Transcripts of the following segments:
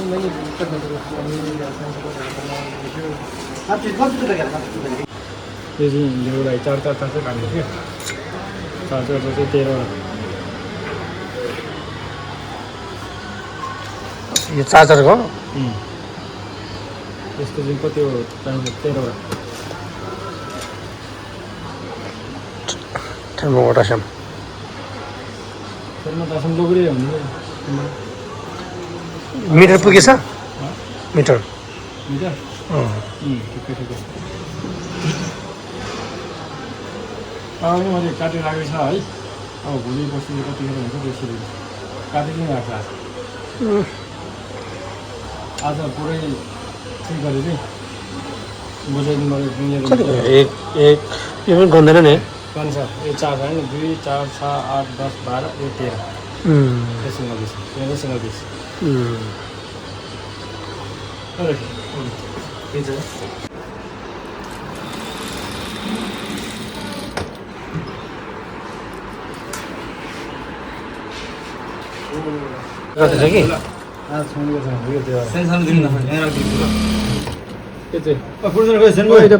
यो चाहिँ लेउलाई चार चाहिँ काट्नु थियो चार चाहिँ 13 यो चार्जरको यस्तो चाहिँ कति हो चाहिन्छ 13 थर्मोटासम लोग्रे हुने मिटर पुगेछ मिटर मिटर ठिकै अब मैले काटेर राखेको छ है अब भोलि पर्सि कतिखेर हुन्छ त्यसरी काटिदिनु राख्छ आज पुरै ठिक गरेर चाहिँ बुझाइदिनु पर्यो एक यो पनि गन्दैन नि कन्छ यो 4 होइन 2 4 6 8 10 12 यो 13 सिङ्गल पिस यो सिङ्गल पिस कि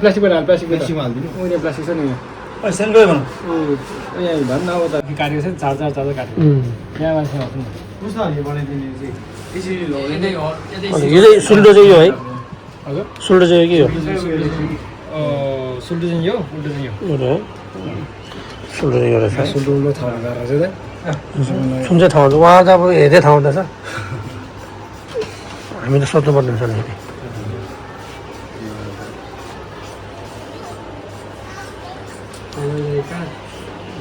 प्लास्टिक प्लास्टिक छ नि सेन्ड गयो भन यहाँ भन्न अब त काटेको छ नि चार्जर काटेको यहाँ मान्छे आउँछ नि यो चाहिँ सुल्डो चाहिँ यो है हजुर सुल्डो चाहिँ के हो सुल्टो चाहिँ यो उल्टो चाहिँ यो सुल्डो चाहिँ यो रहेछ सुल्टो उल्टो थाहा हुँदो रहेछ सुन चाहिँ थाहा हुन्छ उहाँ त अब हेर्दै थाहा हुँदैछ हामी त सोध्नुपर्ने हुन्छ नि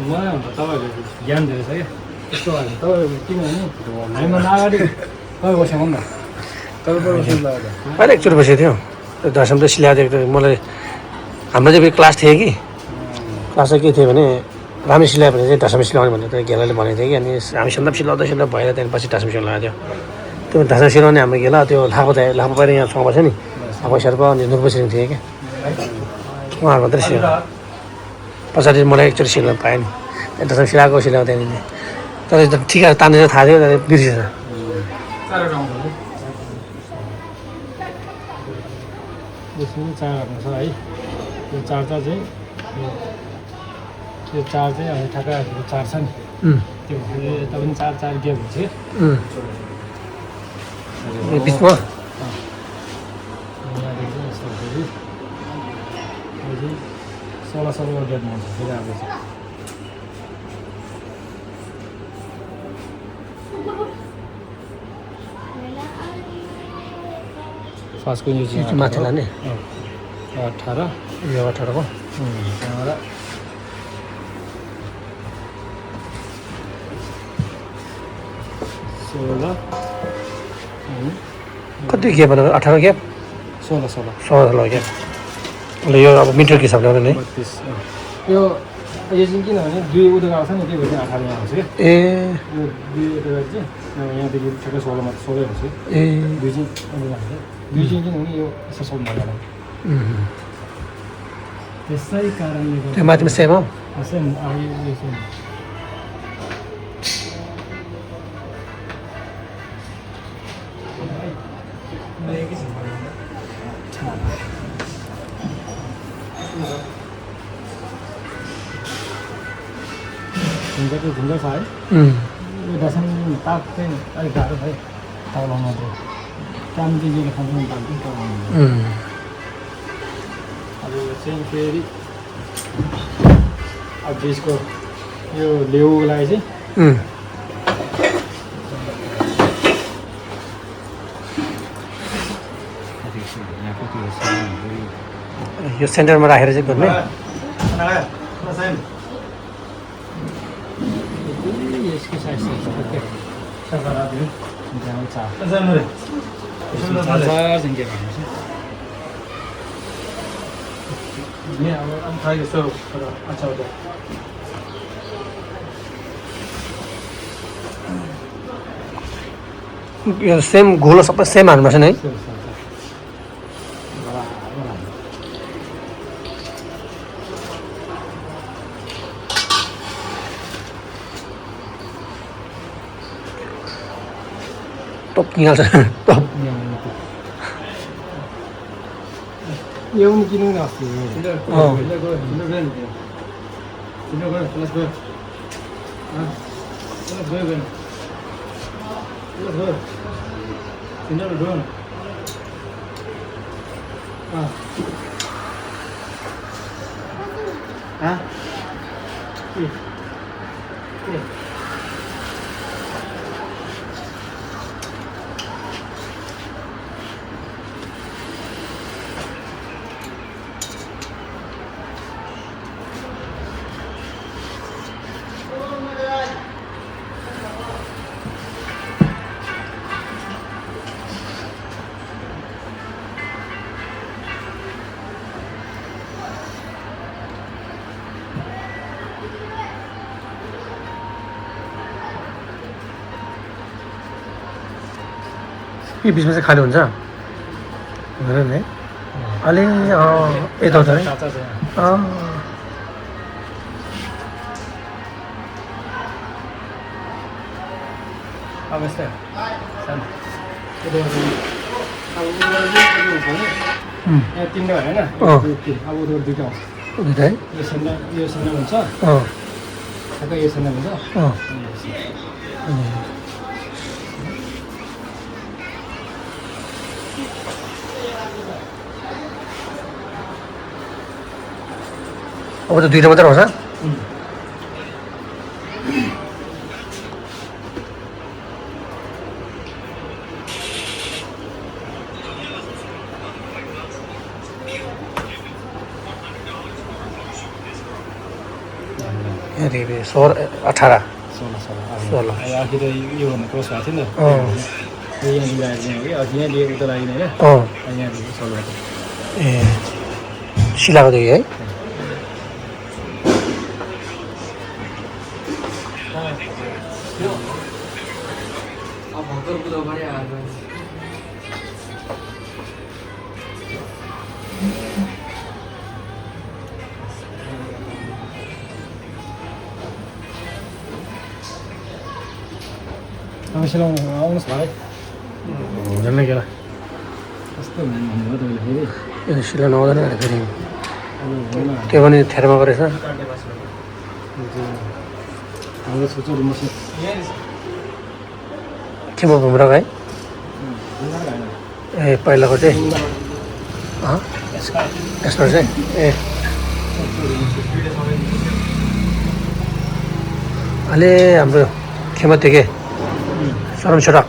मलाई भन्दा तपाईँहरूले ज्ञान दिएछ क्या यस्तो भयो तपाईँहरू किनभने हामीभन्दा अगाडि तपाईँ बस्यो भन्दा पहिला एकचोटि बसेको थियो दसैँ त सिलाएको थियो मलाई हाम्रो चाहिँ क्लास थियो कि क्लास चाहिँ के थियो भने राम्रै सिलायो भने चाहिँ ढाँसामा सिलाउने भनेर त घेलाले भनेको थियो कि अनि हामी सन्दप सिलाउँदा भएर त्यहाँदेखि पछि ढाँसामा सिलाएको थियो त्यो ढाँसामा सिलाउने हाम्रो घेला त्यो लाखो बाहिर यहाँ सँग बस्छ नि लाखो शेर्पा अनि नुर्पा छिरिङ थिएँ क्या उहाँहरू मात्रै सिलायो पछाडि मलाई एकचोटि सिलाउनु पाएँ नि ढाँसामा सिलाएको सिलाएको त्यहाँदेखि तर ठिक तानेर थाहा थियो तर बिर्सेछ यसमा 4 छ है यो 4 चाहिँ यो 4 चाहिँ अनि ठ्याक्कै 4 छ नि त्यो यता पनि 4 ग्याप हुन्छ कि बिचमा सोह्र ग्याप हुन्छ फेरि अब फर्स्टको यो चाहिँ माथि लाने 18 यो 18 को त्यहाँबाट 16 कति ग्याप भनेको 18 ग्याप 16 ग्याप अनि यो अब मिटरको हिसाबले हो नि 32 यो चाहिँ किनभने 2 उदो आउँछ नि त्यही भएर 18 यहाँ आउँछ क्या ए यो 2 उदो चाहिँ यहाँदेखि ठ्याक्कै 16 मा 16 हुन्छ ए 2 चाहिँ दुई चाहिँ किनभने यो यसो सोध्नु होला त्यसै कारणले त्यो माथिमा सेम हो सेम अब यो सेम झुन्डा छ है यो दर्शन ताक चाहिँ अलिक गाह्रो है ताउला मात्रै काम चाहिँ जे खान्छ नि ताक अब यो चाहिँ फेरि अब बिचको यो लेउको लागि चाहिँ यो सेन्टरमा राखेर चाहिँ गर्ने यसको साइज यो सेम घोलो सबै सेम हाल्नुपर्छ नि है टप निकाल्छ टप यो पनि किनौँ न अस्ति अँ। यो बिचमा चाहिँ खाली हुन्छ हुँदैन है अलि यताउता है अब यस्तै यहाँ तिनवटा होइन अब उनीहरू दुइटा आउँछ है यो सेन्डल हुन्छ ठ्याक्क यो सेन्डल हुन्छ अब त दुईवटा मात्रै आउँछ यहाँदेखि 18 16 अघि त योभन्दा क्रस भएको थियो नि त यहाँ मिलाएर दिने कि अघि यहाँ लिएको त लागि होइन यहाँदेखि 16 ए सिलाएको देखि है सिलाउनु आउनुहोस् भाइ हुँदैन क्या कस्तो भन्नुभयो तपाईँले फेरि यो सिलाउनु आउँदैन अरे फेरि त्यो पनि थेरमा गरेछ हाम्रो छोटो मसिन के म घुम्राको है ए पहिलाको चाहिँ यसमा चाहिँ ए अहिले हाम्रो खेमा थियो के सरम छोरा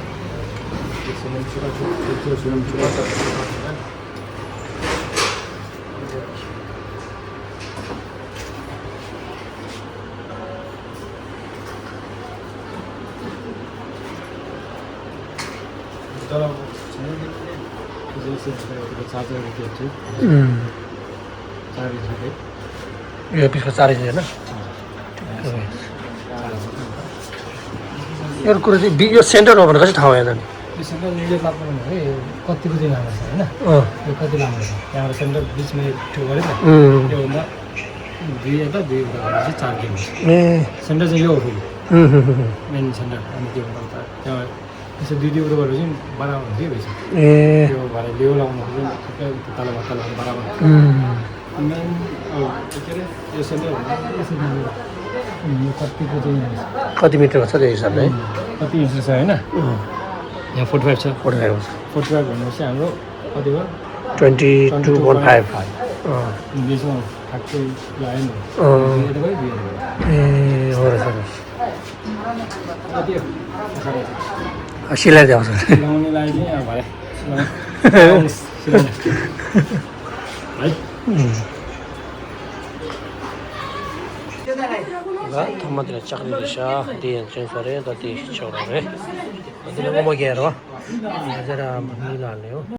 यो पिसको 4 इन्च होइन यो कुरो चाहिँ यो सेन्टरमा भनेको चाहिँ ठाउँ होइन यो सेन्टर मिडियो लाग्नु भने कतिको चाहिँ लामो छ होइन यो कति लामो छ त्यहाँबाट सेन्टर बिचमा ठिक गऱ्यो त योभन्दा 2 यता 2 उता गरेपछि 4 किलो ए सेन्टर चाहिँ यो हो फेरि मेन सेन्टर अनि त्योभन्दा उता त्यहाँ यसो 2 उता गरेपछि बराबर हुन्छ कि रहेछ ए त्यो भएर लेउ लाउनु ठिकै तल बराबर मेन के अरे यो सेन्टर यो कतिको चाहिँ कति मिटरको छ त्यो हिसाबले है कति इन्च छ होइन यहाँ 45 छ 45 भनेपछि हाम्रो कति भयो 22.5 बिचमा ठ्याक्कै लगायो नि ए हो रहेछ कति हो सिलाइदियो आउँछ सिलाउनेलाई चाहिँ अब भाइ है ल थम्मातिर चक्री रहेछ दिएन चेन्ज गरेँ जति चौरा है कतिले उमो गएर हो मिलाहाल्ने हो